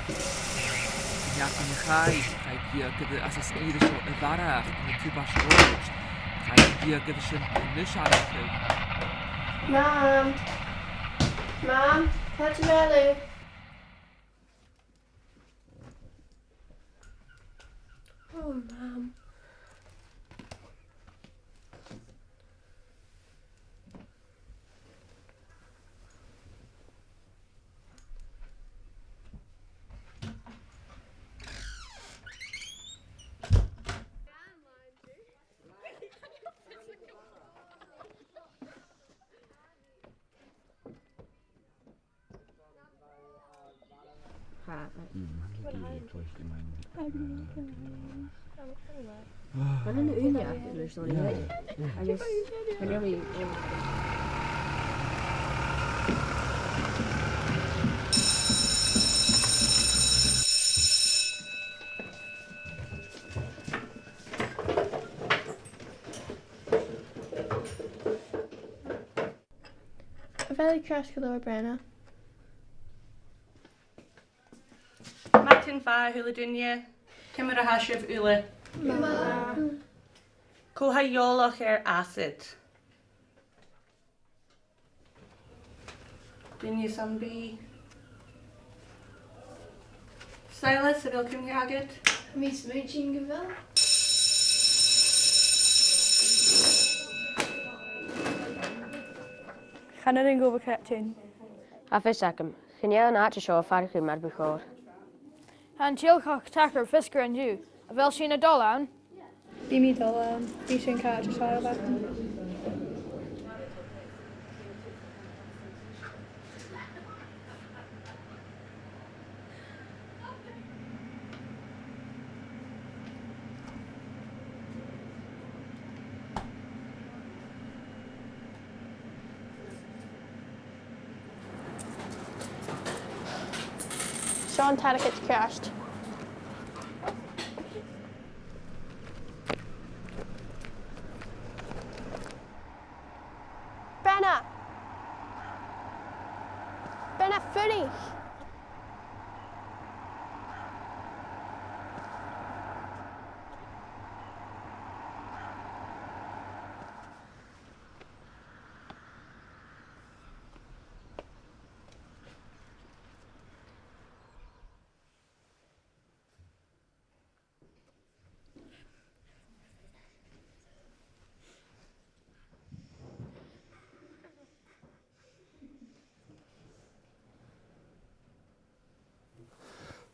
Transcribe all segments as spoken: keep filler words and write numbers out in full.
Neach an chaidh, chaidh biadh air as an sgìre seo a mharbhadh, na tubairt òraid. Chaidh biadh air sin a-nis, a Mhàiri. Mam. Mam, càit a bheil thu? Oh, Mam. Bha an ùine aca leis an... Yeah. Agus bha e really, oh. A bheil thu ceart gu leòr, Brenna? Madainn mhath a h-uile duine. Ciamar a tha sibh uile? Math. Cò tha eòlach air acid? Duine sam bith? Silas, a bheil cuimhne agad? Tha mi a' smaoineachadh gu bheil. Chan eil mi gu bhith creidsinn. Tha fios agam. Chan eil an àite seo a' faireachdainn mar bu chòir. Tha an t-eaglach tacar feasgar an-diugh. A bheil sinn a' dol ann? Bidh mi a' dol ann. Bidh sinn càite a' sealbh agam. Seo an t-airgead ceart. Brenna! Brenna, fuirich!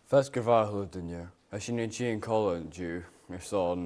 Feasgar mhath a h-uile duine. Tha sinn a' tighinn còmhla an-diugh airson